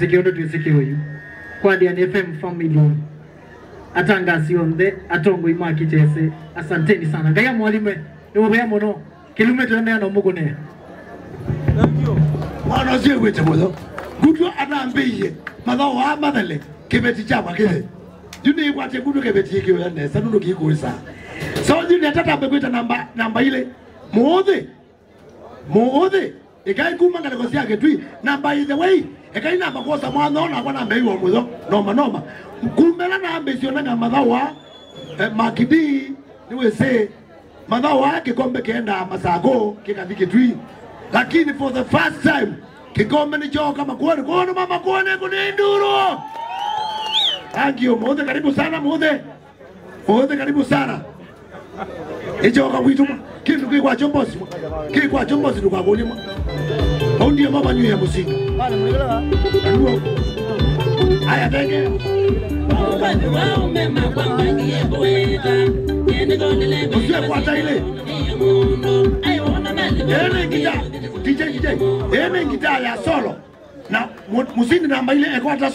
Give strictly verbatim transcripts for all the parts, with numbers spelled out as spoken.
Kĩondo twĩsĩ kĩũyu. Kwa Diani F M family. Atangasi onthe, atongoi ma kĩkyese. Asanteni sana. Ngai amwathime. Nĩ mũvea mũno. Kĩlume tũendeea na ũmũkũnĩa. Mwana ũcio ĩw'ĩte mũyo. Ngutwa anambĩie. Mathaũ aa mathele. Kĩveti kyakwa kĩthe. Yu nĩĩkwatye ngutwa kĩveti kĩũya nesa nũndũ kĩikũĩsa. So yu nĩatatambe kwĩta namba, namba ilĩ. Mũũthĩ. Mũũthĩ, ĩkai kuma ngalĩko sya Kĩtui. Na by the way, ĩkai namba kwosa mwana ũũ nakwa nambeiwa mũyo. Noma, noma. Kumela nambĩsyo na mathaũ aa, eh, Makidi, nĩwĩsĩ, mathaũ aa kĩkombe kĩendaa Masakũ, kĩkathi Kĩtui. Lakini for the first time, kĩkombe nĩkyooka Makueni. Kwondũ ma Makueni kũnĩ nduru. Thank you, Mũũthĩ, karibu sana, Mũũthĩ. Mũũthĩ, karibu sana. Ĩkyoka kwitũ mwa. Kĩndũ kĩ kwakyo mbosi mwa. Kĩ kwakyo mbosi ndũkakũlye mwa. Au ndiye mama nyuya mũsinga. Anuo. Aya, thank you. Ũsue kwata ile. Ene ngita. D J, D J. Ene ngita ya solo. Na mu-, musini namba ile ekwata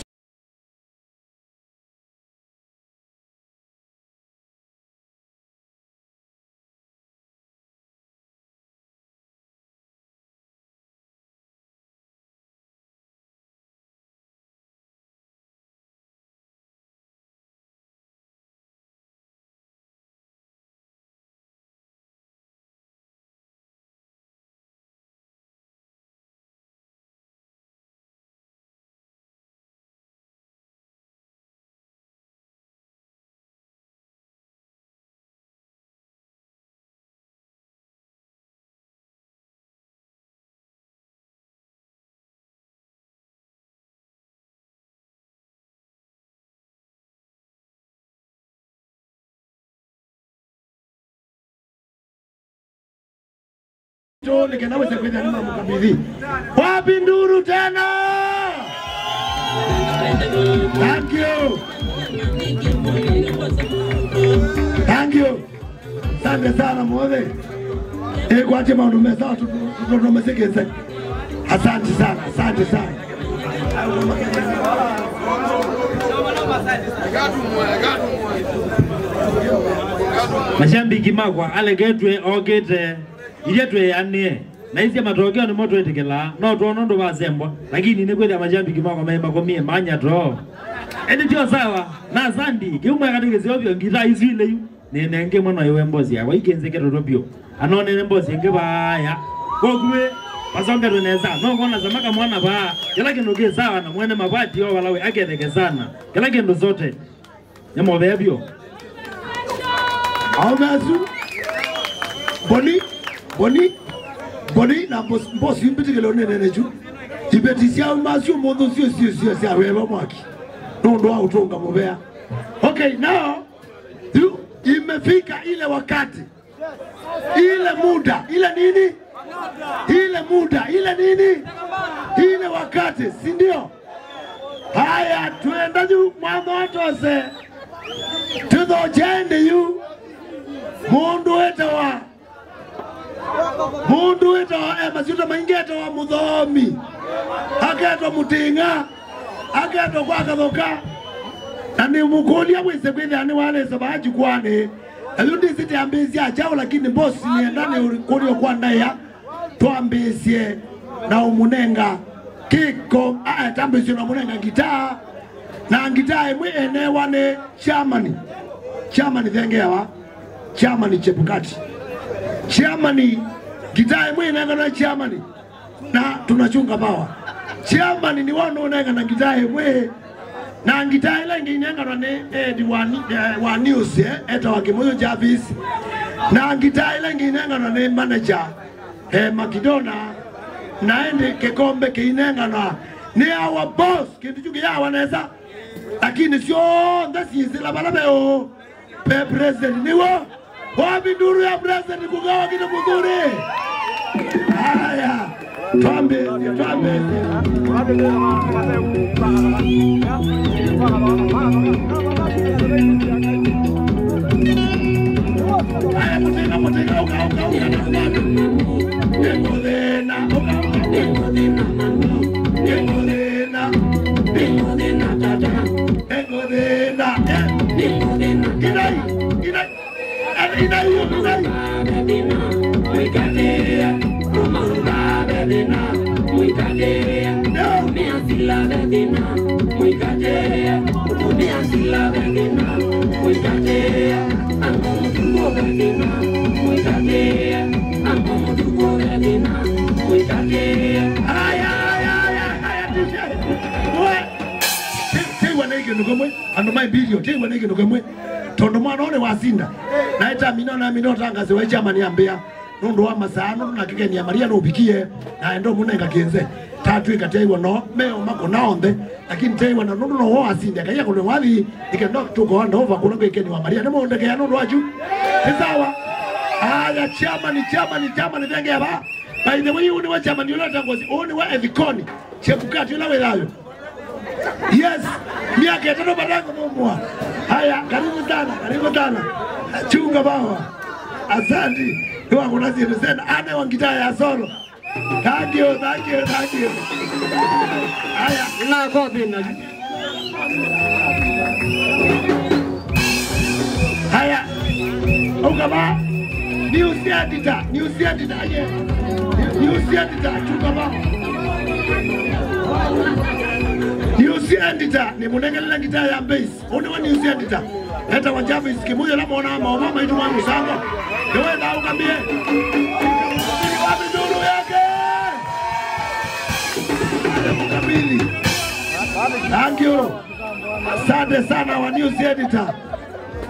Tũnĩke na wĩse kwĩthĩa nĩmamũkabĩthi. Wapi nduru tena? Thank you. Thank you. Asante sana Mũũthĩ. Ĩkwatye maũndũ mesa tũtũmesĩkĩse. Asante sana, asante sana. Mashambiki makwa aleketwe okĩte. Ithyĩ twĩanĩe, naisye matokeo nĩmo twĩtĩkĩlaa, no twona ũndũ vasembwa, lakini nĩkwĩthĩa mashambiki makwa maĩ makomie manya too. Ĩndĩ tyo sawa, na Sandi, kĩu mwekatĩ kĩseo vyũ ngitaa isu ilĩ yu, nĩnenge mwana ũyũ we mbosi yakwa, ikĩnzĩke tũtũ vyũ. Anonene mbosi ĩngĩ vaaya. Kokuĩ, vasongetwe nesa, no kona samaka mwana vaa, kĩla kĩndũ kĩ sawa na mwene mavati o vala wĩ, aketheke sana. Kĩla kĩndũ sote. Nĩmovea vyũ. Aũme asu. Mboni, mboni, mboni na mbos-, mbosi mbĩtĩkĩle ũnenene kyu. Iveti sya aũme asu ũmũnthĩ sio, sio, sio sya weva mwaki. Nũndũ wa ũtũnga mũvea. Okay, now, yu imefika ile wakati. Ile muda, ile nini? Ile muda, ile nini? Ile wakati, si ndio? Haya, twenda yu mwana watose. Tũthokye ĩndĩ yu. Mũndũ wĩtawa, mũndũ wĩtawa, e, masyĩtwa maingĩ etawa Mũthomi. Aketwa Mũting'a. Aketwa kwa Kathoka. Na nĩmũkũlya wĩse kwĩthĩa nĩwalĩsa vaa jukwaanĩ. Na yu ndĩsĩ tĩambĩĩsya kyaũ, lakini mbosi nĩenda nĩũkũlyo kwa ndaĩa. Twambĩĩsye na ũmũnenga kĩko, a, tambĩĩsye na ũmũnenga ngitaa. Na ngitaa ĩmwe ĩneewa nĩ chairman. Chairman thengeawa. Chairman Chebukati. Chairman, ngitaa ĩmwe ĩnenganwa chairman. Na tunachunga power. Chairman nĩwe ũnengana ngitaa ĩmwe. Na ngitaa ĩla ĩngĩ ĩnenganwa nĩ head wa ni-, eh, wa news, eh, etawa Kĩmũyũ Jarvis. Na ngitaa ĩla ĩngĩ ĩnenganwa nĩ manager, eh, Makidona. Na ĩndĩ kĩkombe kĩinenganwa nĩ our boss. Kĩndũ kyu kĩyawa nesa. Lakini syonthe syĩsĩla vala ve ũũ. Pe president nĩw'o. Wapi nduru ya president kũgawa kĩndũ mũthuri? Haya. Twambe, twambe. Haya, mũtĩna, mũtĩna, ũka, ũka, ũka. Nĩkũthĩna, ũka, ũka, nĩkũthĩna. Nĩkũthĩna. Aya, aya, aya, aya, tĩw'a nĩ kĩndũ kĩmwe, andũ ma Imperial, tĩw'a nĩ kĩndũ kĩmwe, tondũ mwana ũũ nĩwasinda, na ĩtamina na mina ũtangasi wa chairman ambĩa, nũndũ wa masaa, nũndũ nakĩkenia Maria nũvikie, na enda ũmũnenga kĩnze. Tatwĩka tyaĩwa no meo makũna onthe, lakini tyaĩwa na nũndũ no wo asinde, Ngai akũne wathi, nĩkenda tũkoanda ova kũla kwĩkenia wa Maria. Nĩmũndekea nũndũ waku? Nĩ sawa? Aya, chairman, chairman, chairman, thengea va. By the way, ũũ nĩwe chairman ũla ũtangosi, ũũ nĩwe Ethikoni. Chebukati ũla wĩ thayũ. Yes, miaka ĩtatũ matangũthũmũa. Haya, karibu sana, karibu sana. Chunga baba. Asante. Nĩwakũna syĩndũ sena. Anewa ngitaa ya solo. Thank you, thank you, thank you. Haya. Nĩnakothĩna. Haya. Ũka va. News editor, news editor, aye. News editor, chuka va. News editor, nĩmũnengelele ngitaa ya bass. Ũnĩ wa news editor. Etawa Jarvis Kimuyu, ũla mwonaa maũvoo maitũ ma mũsango. Nĩwenda ũkambie. Wapi ndũlũ yake? Mkabili. Thank you. Asante sana wa news editor.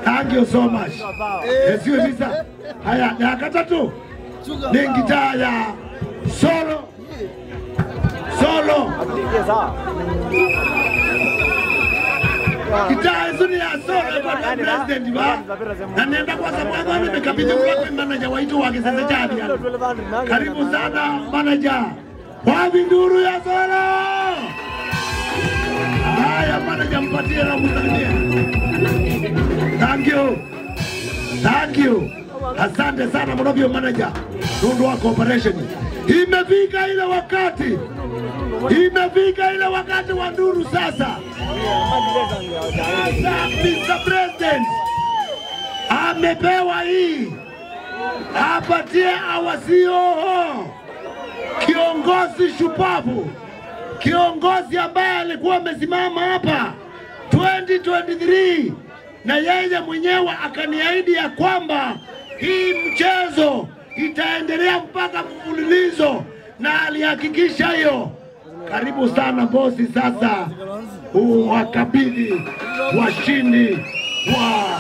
Thank you so much. Esiwe visa. Haya, ya katatũ nĩ ngitaa ya solo. Solo. Ngitaa ĩsu nĩ ya solo, ĩkwatwa president va. Na nenda kwasa mwatho nĩ mĩkabidhi kwa manager waitũ wa kĩsese kya Athiani. Karibu sana manager. Wapi ndũlũ ya solo? Haya, manager, mpatie na msalimie. Thank you. Thank you. Asante sana mũno vyũ manager, nũndũ wa cooperation. Imefika ile wakati, imefika ile wakati wa nduru sasa. Sasa, Mister President amepewa hii, apatie our C O O, kiongozi shupavu, kiongozi ambaye alikuwa amesimama hapa twenty twenty-three na yeye mwenyewe akaniahidi ya kwamba hii mchezo itaendelea mpaka mfululizo, na alihakikisha hiyo. Karibu sana bosi, sasa uwakabidhi washindi wa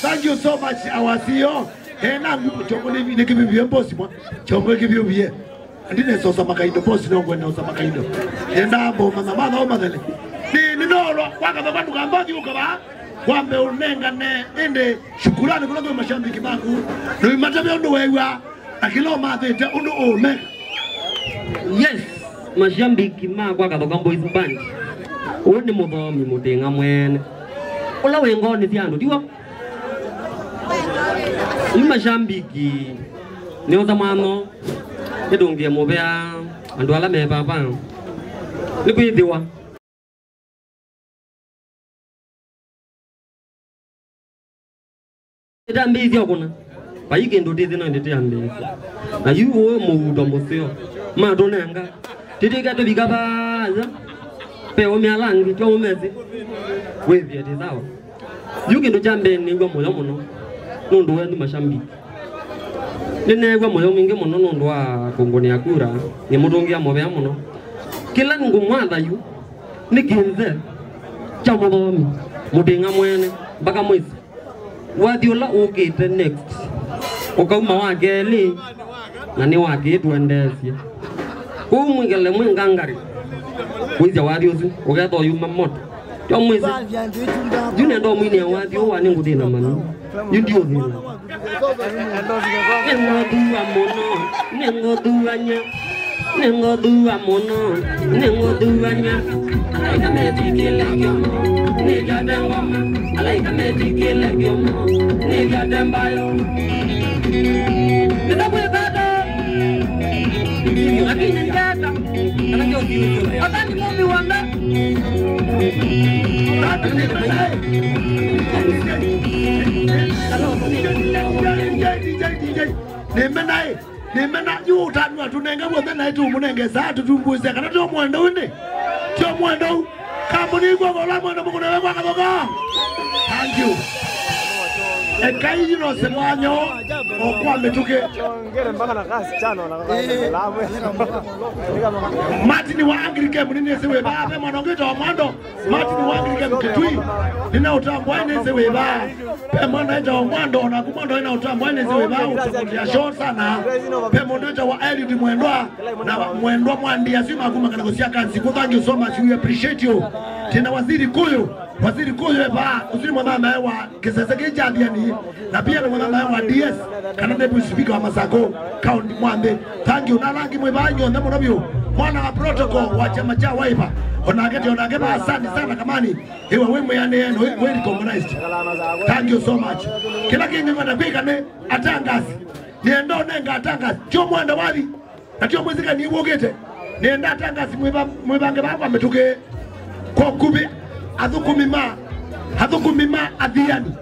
Thank you so much, our C E O. Eh, na kyongo nĩ, nĩ kĩvyũvye mbosi mwa. Kyongo kĩvyũvye. Ndinesosa makaindo, bosi, no ngwenda osa makaindo. Nenda mbo matha, matha o mathele. Ni, ni nolo, kwa kathoka ndukamba thiuka ba. Wambe unengane, ende shukurani kũla kwĩ mashabiki maku. Nũimatavya ũndũ weew'a, na kĩla ũmathĩte ũndũ ũũme. Yes, mashabiki makwa Kathoka Boys Band. Ũũ nĩ mũthomi mũtĩng'a mwene. Ũla wĩ ngoonĩ sya andũ, tiw'o? Nĩ mashabiki, nĩosa mwano, nĩtũngĩe mũvea andũ ala me vava. Nĩkwĩthĩwa nĩtambĩĩsya kũna. Vai kĩndũ tĩthĩ no ĩndĩ tĩambĩĩsya. Na yu ũĩ mũuto mũseo. Matũnenga. Tĩtĩke tũvika vaaza. Ve ũmya langi, twa ũmesĩ. Wĩthĩe tĩ sawa. Yu kĩndũ kya mbee nĩnĩw'a mũyo mũno nũndũ wenyu mashabiki. Nĩneew'a mũyo mwingĩ mũno nũndũ wa kũngũnĩa kura, nĩmũtũngĩa mũvea mũno. Kĩla ngũmwatha yu nĩ kĩnze kya mũthomi mũtĩng'a mwene mpaka mwĩsĩ. Wathi ũla ũkĩte next ũkauma wa kelĩ, na nĩ wa kĩĩ tũendeesye. Kũu mwĩkale mwĩ ngangari kwĩsya wathi ũsu, ũkethwa ũyuma moto. Yo mwĩsĩ. Yu nenda ũmwinĩa wathi ũũ wa nĩngũthĩna mami. Yu ndiũthĩna. Nĩngũthua mũno, nĩngũthuany'a, nĩngũthua mũno, nĩngũthuany'a. Alaika metikile kyomo, nĩkate ngoma. Alaika metikile kyomo, nĩkate mbayo. Nĩtakwĩkata, lakini ngata. Kana kyo kiucho. Atani mumbi wanda. Nĩmenae, nĩmena yu ũtanu atũnenge wothe naĩ tũmũnenge saa tũtumbuĩsya kana tyo mwenda ũnĩ, tyo mwenda u. Kambuni igwa gola mwenda mũkũna wekwa kathoka. Thank you. Ekai yino semwanyo okwa mĩtũkĩ. Ngere mpaka na kasi chano na kasi lawe. Martin wa Agri Camp nĩnĩsĩ wĩ vaa, ve mwana ũngĩ wĩtawa Mwando. Martin wa Agri Camp Kitui, nĩna ũtambwa nĩsĩ wĩ vaa. Ve mwana wĩtawa Mwando, naku Mwando nĩna ũtambwa nĩsĩ wĩ vaa, ũtambũlĩa shoo sana. Ve mũndũ wĩtawa Eliud Mwendwa, na Mwendwa Mwandi asu makuma kana kũsya kansi. Thank you so much, we appreciate you. Tena Waziri Kuyu, Waziri Kuyu e vaa, ũsu nĩ mwana wa Kĩsese kĩ kya Athiani, na pia nĩ mwana wa D S, kana nĩ speaker wa Masako County mwanthi. Thank you. Na ala angĩ mwĩ vaa nyonthe mũno vyũ. Mwana wa protocol wa kyama kya Wiper. Onake ti onake vaa, asante sana Kamani. Ĩwe wĩ mwĩanĩe, wĩ, wĩ recognized. Thank you so much. Kĩla kĩngĩ ngwenda kwĩka nĩ atangasi. Nĩenda ũnenga atangasi. Tyo mwenda wathi. Na tyo mwĩsĩkani wũkĩte. Nĩenda atangasi mwĩva-, mwĩvange vaa kwa mĩtũkĩ. Kwa ũkuvĩ, athũkũmi ma, athũkũmi ma Athiani.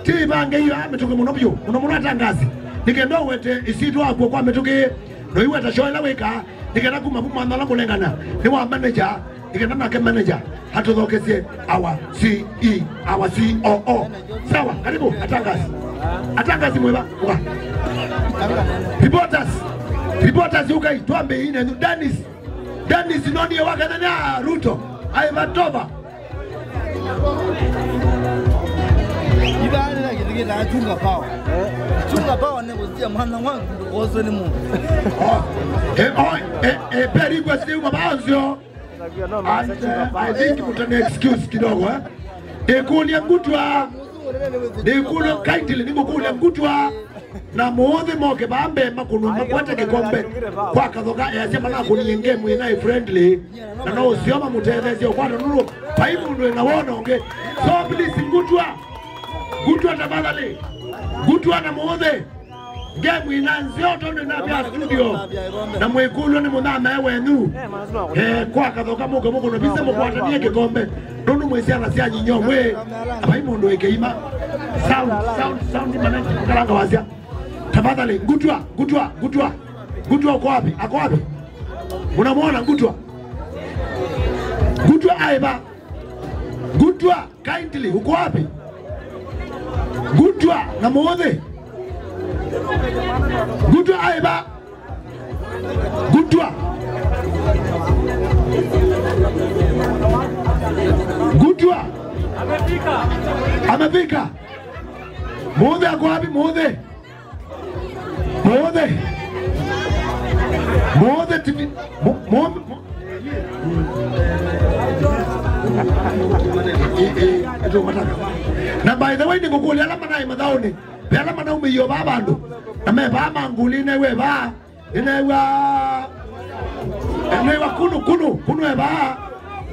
Ti ĩvange io a mĩtũkĩ mũno vyũ, mũno mũno atangasi. Nĩ kenda ũwete ĩsyĩtwa waku kwa mĩtũkĩ. Na ũiweta shoo ĩla wĩkaa, nĩ kenda kuma vu mwana ũla kũnengana. Nĩ wa manager, nĩ kenda nake manager atũthokesye our C E, our C O O. Sawa, karibu, atangasi. Atangasi mwĩva, uka. Reporters, reporters, ukai, twambe ine, Danis. Danis, noni wakethania Ruto, aivatova. Ivaanĩla kĩndũ kĩtaa chunga power. Chunga power nĩ kũsitia mwana wangu ndũkoswe nĩ mũndũ. Oh, eh, oh, eh, eh, very request, uma bao nzio. And, uh, I think mutane excuse kidogo, eh. Nĩkũlya Ngutwa. Nĩkũlya kindly, nĩngũkũlya Ngutwa. Na Mũũthĩ moke vaa mbee makũnwe makwete kĩkombe kwa Kathoka easya manakũnie ngemu ĩnaĩ friendly. Na no ũseo mamũtetheesye ũkwata nũndũ vai mũndũ ĩna wona ũngĩ. So please, Ngutwa. Ngutwa tafadhali. Ngutwa na Mũũthĩ. Ngemu ina nzeo tondũ inavya studio. Na mwĩkũlw'a nĩ mũthamae wenyu. Eh, kwa Kathoka mũke mũkũnwe visa mũkwatanie kĩkombe. Nũndũ mwĩ syana sya nyinyo mwĩ. Vai mũndũ ĩkĩima. Sound, sound, sound, manengi, kalanga wasya. Tafadhali, Ngutwa, Ngutwa, Ngutwa. Ngutwa uko wapi? Ako wapi? Unamwona Ngutwa? Ngutwa aiba. Ngutwa, kindly, uko wapi? Ngutwa na Mũũthĩ. Ngutwa aiba. Ngutwa. Ngutwa. Amefika. Mũũthĩ ako wapi? Mũũthĩ. Mũũthĩ. Mũũthĩ tivi. Mũ-, mũ-, mũ-, ĩ, ĩ, ĩtũmataka. Na by the way, nĩngũkũlya ala manaĩ mathaũnĩ, ve ala manaumĩie o vaa vandũ, na me vaa mangũlĩ, nĩneew'a e vaa, nĩneew'a, nĩneew'a kũnũ, kũnũ, kũnũ e vaa.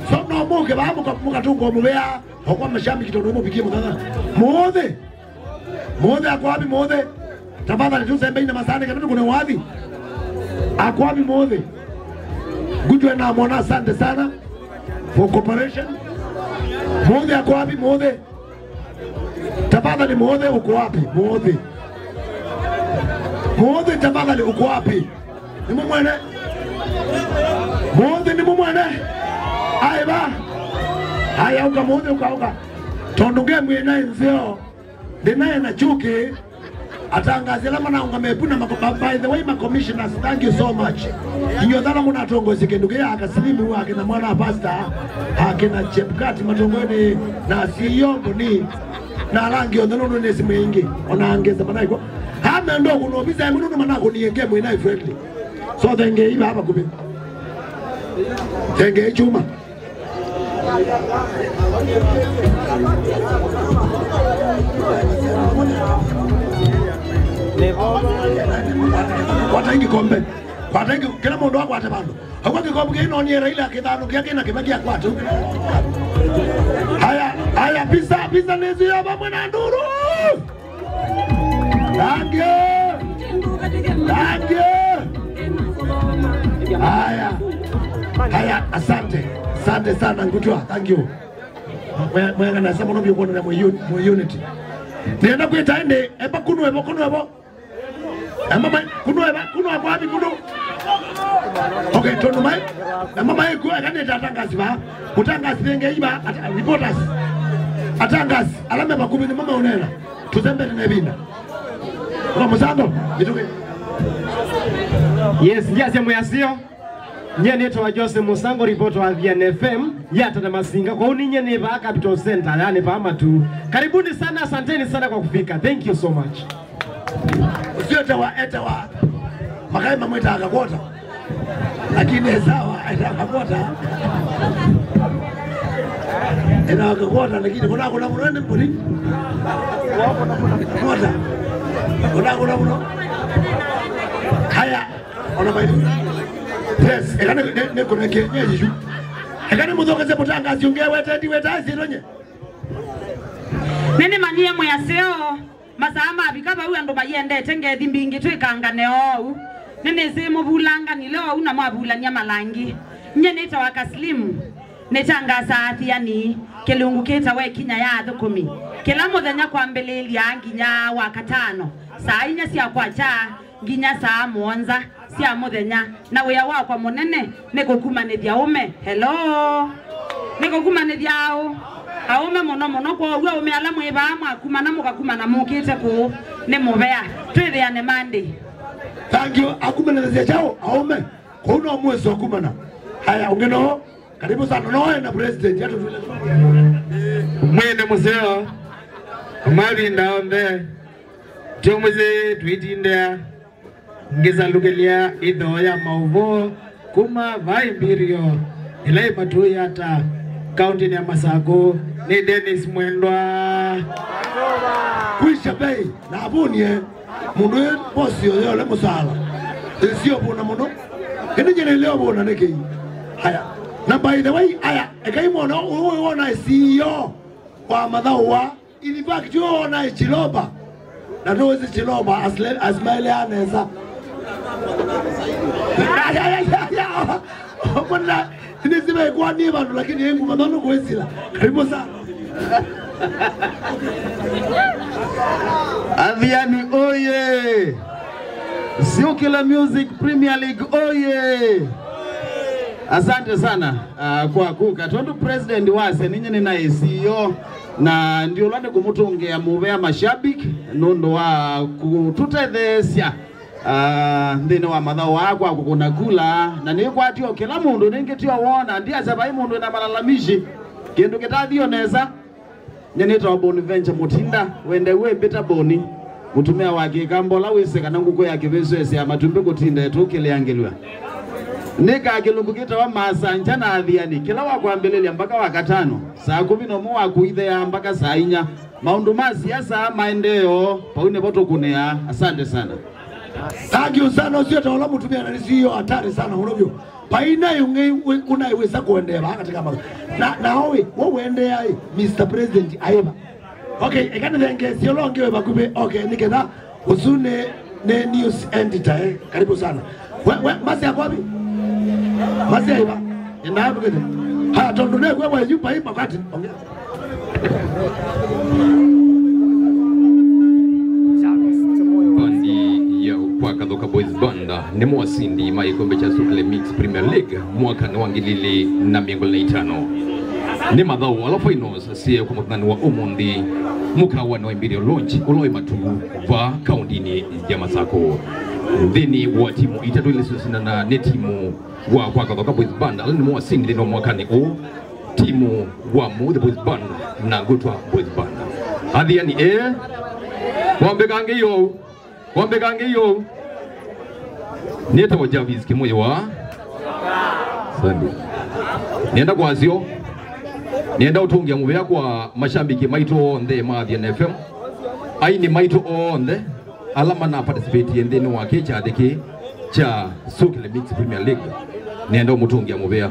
So, no mũke vaa mũka-, mũkatũngwa mũvea, o kwa mashabiki tondũ mũvikie mũthenya. Mũũthĩ. Mũũthĩ ako wapi Mũũthĩ? Tafadhali tũsembe ina masani kana tũkũne wathi. Ako wapi Mũũthĩ? Ngutwe na mwana, asante sana for cooperation. Mũũthĩ ako wapi Mũũthĩ? Tafadhali Mũũthĩ uko wapi? Mũũthĩ. Mũũthĩ tafadhali uko wapi? Nĩ mũmwene? Mũũthĩ nĩ mũmwene? Aiba. Aya, uka Mũũthĩ, uka, uka. Tondũ ngemu ĩna nzeo. Ndinaye na Chuki, atangazi ala manaũngame pu na mako-, by, by the way, ma commissioners, thank you so much. Inyuothe ala mũnatongoesye kĩndũ kĩĩ, akasilimu, akina mwana pastor, akina Chepkati matongoeni na C E O Nguni. Na ala angĩ onthe nũndũ nĩ simu ingĩ, ona angĩ sema naiko. Amenda ũkũna ovisa ĩmwe nũndũ manakũnie game ĩna friendly. So thengei vaa vakuvĩ. Thengei Chuma. Kwata kĩkombe. Kwata kĩ-, kĩla mũndũ akwate vandũ. Akw'a kĩkombe kĩĩ nonie Raila akĩthanũkĩa kĩna kĩvaki akwata. Aya, aya, pizza, pizza nĩsio vamwe na ndũrũ. Thank you. Thank you. Haya. Haya, asante. Asante sana Ngutwa. Thank you. Mwe-, mwega nesa mũno vyũ kuonana mwe un-, mwe unity. Nenda kwĩta ende, emba kũnũ evo, kũnũ evo. Emba mai, kũnũ eva, kũnũ akwavi kũnũ. Okay, tondũ mai, emba mai kuo, eka nĩta atangasi va. Mũtangasi thenge iva, at-, reporters. Atangasi, ala me vakuvĩ nĩmo meũneena. Tũsembete na ĩvinda. Kwa mũsango, mĩtũkĩ. Yes, ndyasya mwĩasyo. Nyie nĩtawa Jose Mũsango, reporter wa Athiani F M, yata na masinga. Kwa hiyo ninyi ni vaa Capital Center, yani vaa matu. Karibuni sana, asanteni sana kwa kufika. Thank you so much. Ũsu etawa, etawa. Makai mamwĩtaa Kakwota. Lakini sawa, etawa Kakwota. Etawa Kakwota, lakini kuna, kuna, kuna, kuna, kuna, kuna, kuna, kuna. Haya, ona maitũ. Yes, eka nĩ, nĩ, nĩ kũna kienyeji yu. Eka nĩ mũthokese mũtangasi ũngĩ weteti wetaĩsĩtwe nye. Nĩnĩmanyie mwĩaseo. Masaa mavika vau andũ mayendete ngethi mbingĩ twĩkangane oou. Nĩnĩsĩ mũvulanganile oou na mwavulany'a malangi. Nyie nĩtawa Kaslim. Nĩtangasaa Athiani, kĩlungu kĩtawa Ĩkinya ya Athũkũmi. Kĩla mũthenya kwambĩlĩlya nginya Wakatano, saa inya sya kwakya nginya saa mũonza sya mũthenya, na wĩa wakwa mũnene nĩ kũkumanĩthya aũme. Hello! Nĩ kũkumanĩthya aũ-, aũme mũno mũno. Kwoou aũme ala mwĩ vaa mwakumana, mũkakumana mũkĩte kũũ, nĩ mũvea. Twĩthĩane Monday. Thank you. Akumanĩthasya kyaũ aũme? Kũu no mwĩsĩ ũkumana. Haya, ũngĩ no? Karibu sana. No ena president, yatutule. Mwene mũseo, mavinda onthe, tyo mũsyĩ twĩtindĩa, ngĩsalukĩlya ĩthoo ya maũvoo kuma va Imperial, ĩla ĩmatũĩata, kaũntĩnĩ ya Masakũ, nĩ Dennis Mwendwa. Kwisha bei, na avunie. Mũndũ ĩ bosi ũyũ ũla mũsala. Ĩsio vũna mũno. Ĩndĩ nyene leo vũna nĩkĩ? Aya. Na by the way, aya, ekai mwana ũyũ wona C E O wa mathaũ wa. In fact, ũyũ wona Chiloba. Na ndozi Chiloba asmaile anesa. Aya, aya, aya, aya. Mbona nisimekwani vandu lakini yengu mathaũ kwesila. Karibu sana. Athiani oye! Syokila Music Premier League oye! Asante sana, ah, kwa kuka. Tondu president wase ninye nina A C O na ndiũlwa nĩ kũmũtũngĩa mũvea mashabiki nũndũ wa kũtũtetheesya, ah, nthĩnĩ wa mathaũ aa kwa kũkũna kula, na nĩkwatio kĩla mũndũ nĩngĩ tio wona, ndiasya vai mũndũ ena malalamishi, kĩndũ kĩtathio nesa. Nye nĩtawa Bonaventure Mũtinda, wende wĩ mbĩta Boni, mũtumĩa wa Kĩkamba ũla wĩsĩ kana ngũkũ ya kĩvĩsũ ĩsyaa matumbĩ kũtinda ĩtũkĩlĩangĩlw'a. Nĩkaa kĩlungu kĩtawa Masanja na Athiani, kĩla wa kwambĩlĩlya mbaka wa katano, saa kũmi na ũmwe wa kũitheea mbaka saa inya. Maũndũ ma siasa, maendeeo, vau nĩvo tũkũnĩaa. Asante sana. Thank you sana, ũsio ta ũla mũtumĩa na nĩsiio hatari sana mũno vyũ. Vai naĩ ũngĩ wĩ-, ũnaĩwĩsa kũendeea vaa katika ma-, na, na oĩ, we ũendeea ĩ, Mister President aĩva. Okay, eka nĩthengeesye ũla ũngĩ wĩ vakuvĩ. Okay, nĩ ketha ũsu nĩ, nĩ news editor, eh. Karibu sana. We, we, masya kwavi? Masya iva? Enda tukete. Ha, tondu nekwe we yu pai makati. Ongea. Bandi ya kwa Kathoka Boys Band nĩmo asindi ma gĩkombe kya Sukle Mix Premier League mwakanĩ wa ngili ili na mĩongo ĩlĩ na itano. Nĩ mathaũ ala finals syĩ kwa mũthenyanĩ wa ũmũnthĩ mũkawanĩ wa Imperial Lodge ũla wĩ Matu vaa kaũndĩnĩ ya Masakũ. Nthĩnĩ wa timu itatũ ila syũsindana nĩ timu wa kwa Kathoka Boys Band, ala nĩmo asindi nthĩnĩ wa mwakanĩ ũũ, timu wa Mũuthĩ Boys Band na Ngutwa Boys Band. Athiani, ĩĩ. Kwambĩka ngĩ yũu. Kwambĩka ngĩ yũu. Nĩtawa Jarvis Kĩmũyũa. Asante. Nĩenda kwasyo. Nĩenda ũtũngĩa mũvea kwa mashambiki maitũ onthe ma Athiani F M. Aini maitũ onthe. Ala mana participate nthĩnĩ wa kĩ kyathĩ kĩ kya Sukile Mix Premier League, nĩenda ũmũtũngĩa mũvea.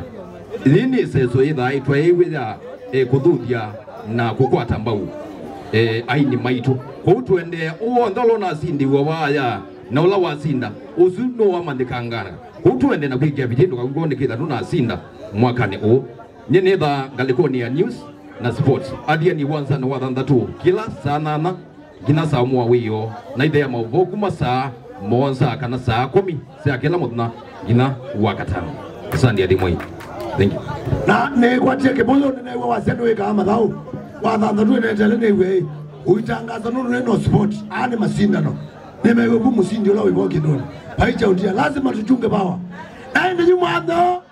Yĩĩ nĩ ĩseso yĩthaa ĩtwaĩwe ya, eh, kũthuthya na kũkwata mbau, eh, aini maitũ. Kwoou tũendee, ũũ onthe ũla ũnasindĩw'a waaya na ũla wasinda, ũsu nũwamanyĩkangana. Kwoou tũendee na kwĩkĩa vitii ndũkaw'o nĩ kĩtha ndũnasinda mwakanĩ ũũ. Nyie nĩthaa ngalĩkonĩ ya news na sports. Athiani wanzanĩ wa thanthatũ kĩla saa nana nginya saa ũmwe wa wĩoo, na ithea maũvoo kuma saa mũonza kana saa kũmi sya kĩla mũthenya nginya Wakatano. Asante athimoi. Thank you. Na nĩkwatie kĩmũyũ nĩneew'a wasya nĩwĩkaa mathaũ. Wa thanthatũ ĩnetele nĩw'e ĩ, ũitangaza nũndũ nĩ no sport, aa nĩ masindano. Nĩmew'e vu mũsindi ũla wĩvo kĩndũnĩ. Paicha ũtia, lazima tuchunge power. Na ĩndĩ yu mwatho,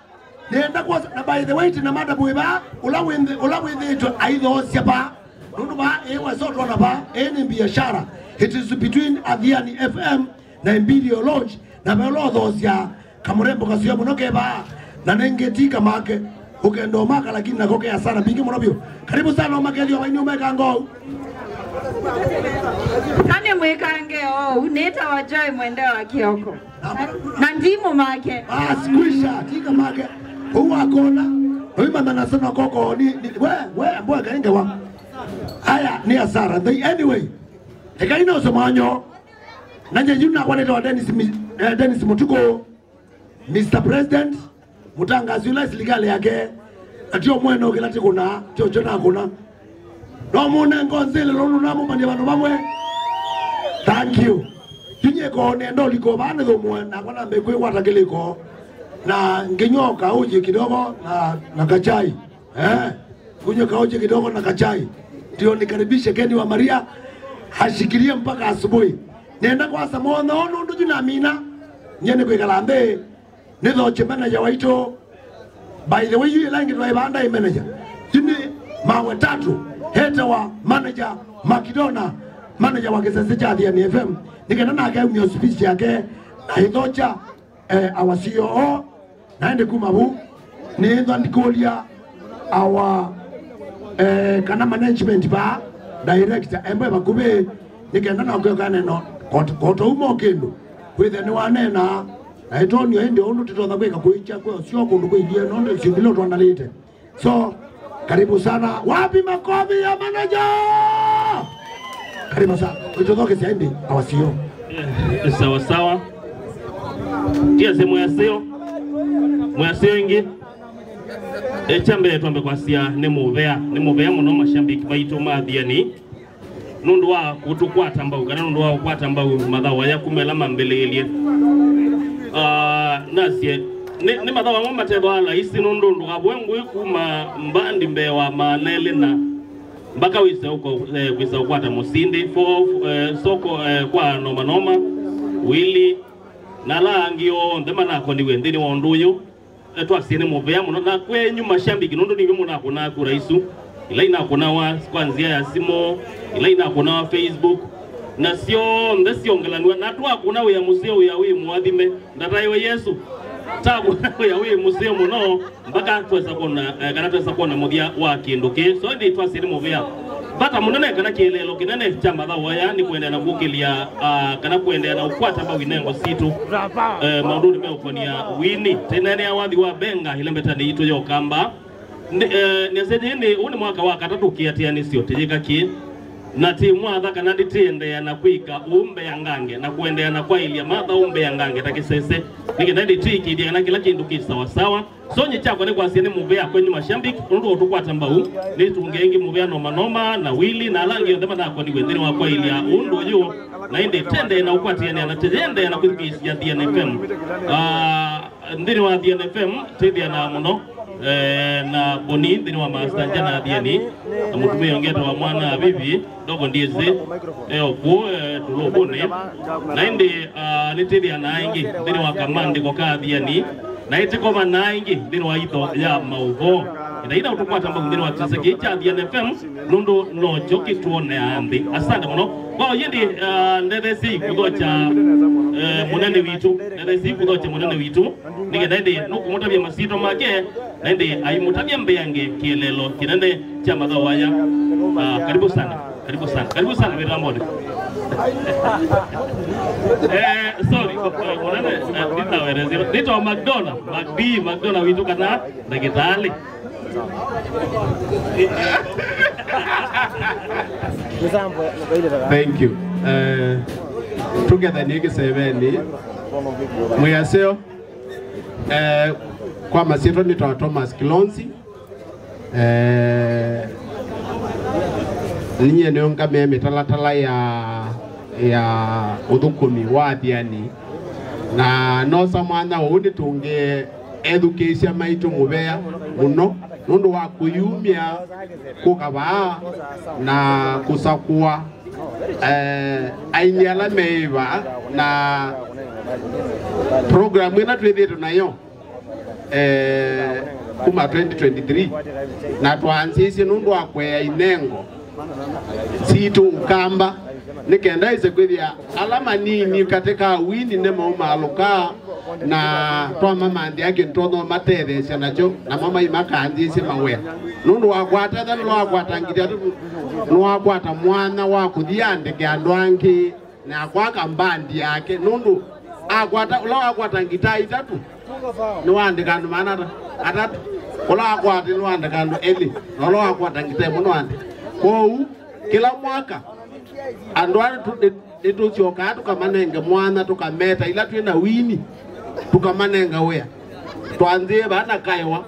nĩenda kwosa, na by the way, tina madam wĩ vaa, ũla wĩnthĩ-, ũla wĩthĩĩtwe aithoosya vaa. Nũndũ vaa, ĩĩ, wesa ũtwona vaa, ĩĩ nĩ biashara. It is between Athiani F M na Imperial Lodge, na ve ũla ũthoosya kamũrembo kaseo mũno ke vaa, na nĩngĩ ti kamake. Ũkenda ũmaka, lakini nako ke asara mbingĩ mũno vyũ. Karibu sana, ũmakethio vaini ũmekanga ũu. Kani mwĩkange ũu, nĩtawa Joy Mwende wa Kioko. Na ndimũ make. Basi, kwisha, tika make. Ũu akona. Ũimana na sana koko, ni, ni, we, we, mbwa kainge wa. Aya, ni asara. They, anyway, ekaina usomanyo. Nanye yu nakwa nĩtawa Dennis Mi-, eh, Dennis Mutuku. Mister President, mũtangasi ũla silikalĩ yake, na tio mwene ũkĩla tikũna, tio kyo nakũna. No mũnengo nzĩlĩ lũndũ namũmanyie vandũ vamwe. Thank you. Yu nyie koo nenda ũliko vaa nĩthũmũe, nakwa nambe kwĩkwata kĩlĩko. Na nginywa kaũjĩ kidogo na, na kachai. Eh? Kunywa kaoche kidogo na kachai. Ndio nikaribishe Ken wa Maria ashikilie mpaka asubuhi. Nenda kwasa mwana ono nduju na mina. Nyene kwikala mbe. Nithoche manager waito. By the way, yu ĩla ĩngĩ twaĩ vaa ndaĩ manager. Yu nĩ mawe tatu. Heta wa manager Makidona, manager wa kĩsese kya Athiani F M. Nĩkenda nake aumie speech yake na ithocha, eh, our C O O. Na ĩndĩ kuma vu, nĩĩthwa ndikũlya awa, eh, kana management vaa, director, embwe vakuvĩ, nĩ kenda na ũkĩoka neno, kot-, koto umo kĩndũ, kwĩthĩa nĩwaneenaa, na ĩtonio ĩndĩ ũndũ tũtonya kwĩka kũikya kwĩ ũsyo kũndũ kwĩilyĩ, nũndũ syũmbĩle ũtwanalĩte. So, karibu sana. Wapi makofi ya manager? Karibu sana. Ĩtũthokesya ĩndĩ, awasio. Eh, sawa sawa. Tiase mwaseo. Mwaseo ĩngĩ. E, kya mbee twambe kwasya nĩ mũvea. Nĩ mũvea mũno mashabiki maitũ ma Athiani. Nũndũ wa kũtũkwata mbau, kana nũndũ wa kũkwata mbau mathaũ aya kuma ĩla mambĩlĩĩlye. Ah, nasye, nĩ, nĩ mathaũ amwe matethwa laisi nũndũ ndũkavũe ngũĩ kuma mbandi mbee wa maana elĩ na mpaka wĩse ũko, eh, kwĩsa ũkwata mũsindi, fo, eh, soko, eh, kwa Noma Noma, Willy, na ala angĩ onthe manakoniwe nthĩnĩ wa ũndũ ũyũ. Eh, twasye nĩ mũvea mũno. Na kwenyu mashabiki, nũndũ nĩnyw'ĩ mũnakũnaa kura isu, ila inakũnawa kwa nzĩa ya simũ, ila inakũnawa Facebook, na syonthe syongelanw'a, na twakũna wĩa mũseo, wĩa wĩ mũathime, ndataĩwe Yesũ. Takũna wĩa wĩ mũseo mũno, mpaka twesa kwona, eh, kana twesa kwona mũthya wa kĩndũ kĩĩ. So, ĩndĩ twasye nĩ mũvea. Vata mũnene kana kĩeleelo kĩnene kya mathaũ aya nĩ kũendeea na kũkĩlya, ah, kana kũendeea na ũkwata mbau inengo sitũ, eh, maũndũnĩ meũkonia wini. Tĩneenea wathi wa Benga ĩlembetanĩ yitũ ya Ũkamba. Nĩ, eh, nĩasya yĩĩ nĩ, ũũ nĩ mwaka wa katatũ kĩatĩanĩsyo tĩyĩka kĩĩ, na tĩmwatha kana nĩtĩendeea na kwĩka ũũ mbeangange na kũendeea na kwaĩlya mathaũ mbeangange ta kĩsese, nĩ kenda ĩndĩ tĩĩkĩĩthya kana kĩla kĩndũ kĩ sawa sawa. So, nyie kyakwa nĩ kwasya nĩ mũvea kwenyu mashabiki, nũndũ wa ũtũkwata mbau, nĩtũngĩa ĩngĩ mũvea Noma Noma na Willy na ala angĩ onthe manakoniwe nthĩnĩ wa kwaĩlya ũndũ ũyũ, na ĩndĩ tendee na ũkwatĩanĩa na tĩyendee na kwĩthukĩĩsya Thiana F M. Ah, nthĩnĩ wa Thiana F M, twĩthĩanaa mũno, eh, na Boni nthĩnĩ wa Master Njana Athiani, na mũtumĩa ũngĩ etawa Mwana Avivi. Ndogo ndiĩsĩ, e o kũũ, e, tũlũkũnĩ. Na ĩndĩ, ah, nĩtĩthĩanaa ĩngĩ nthĩnĩ wa kamandĩko ka Athiani, na ĩtĩkovanaa ĩngĩ nthĩnĩ wa itho ya maũvoo. Na ila ũtũkwata mbau nthĩnĩ wa kĩsese kĩĩ kya Athiani F M, nũndũ nokyo kĩtwonea nthĩ. Asante mũno. Kwa ũyũ ĩndĩ, ah, ndethesyei kũthokya, eh, mũnene witũ. Ndethesyei kũthokya mũnene witũ. Nĩkenda ĩndĩ nũkũmũtavya masyĩtwa make, na ĩndĩ aimũtavya mbeange kĩeleelo kĩnene kya mathaũ aya. Ah, karibu sana. Karibu sana. Karibu sana, wĩtamboni. Eh, sorry. Eh, mũnene, eh, nditawerezera. Nĩtawa McDonald. McD, McDonald witũ kana ndagĩtalĩ. Thank you. Eh, tũkethanie kĩsevenĩ. Mwĩaseo, eh, kwa masyĩtwa nĩtawa Thomas Kilonzi. Eh, ninyie nĩũngamĩe mĩtalatala ya, ya ũthũkũmi wa Athiani, na nosa mwanya ũũ nĩtũngĩe ethukĩĩsya maitũ mũvea mũno nũndũ wa kũyumya kũka vaa na kũsakũa, eh, aini ala meĩva na program ĩla twĩthĩĩtwe nayo, eh, kuma twenty twenty-three, na twanzĩĩsye nũndũ wa kũea inengo sitũ Ũkamba, nĩ kenda ĩse kwĩthĩa ala manini katĩ ka wini nĩmaumaalũka na twamamanthĩa kĩndũ tũtonya ũmatetheesya nakyo, namo mai makanzĩĩsye mawĩa. Nũndũ wakwata ĩtha, nĩwakwata ngili atatũ, nĩwakwata mwanya wa kũthi aandĩke andũ angĩ na akwaka mbandi yake, nũndũ akwata, ũla wakwata ngitaa itatũ nĩwaandĩka andũ maana ata-, atatũ, ũla wakwata nĩwaandĩka andũ elĩ, na ũla wakwata ngitaa ĩmwe nĩwaandĩka. Kwoou kĩla mwaka andũ ala tũ-, nĩ-, nĩtũsyokaa tũkamanenge mwanya, tũkameta ila twĩ na wini, tũkamanenga wĩa. Twanzĩe vaa na Kaĩwa,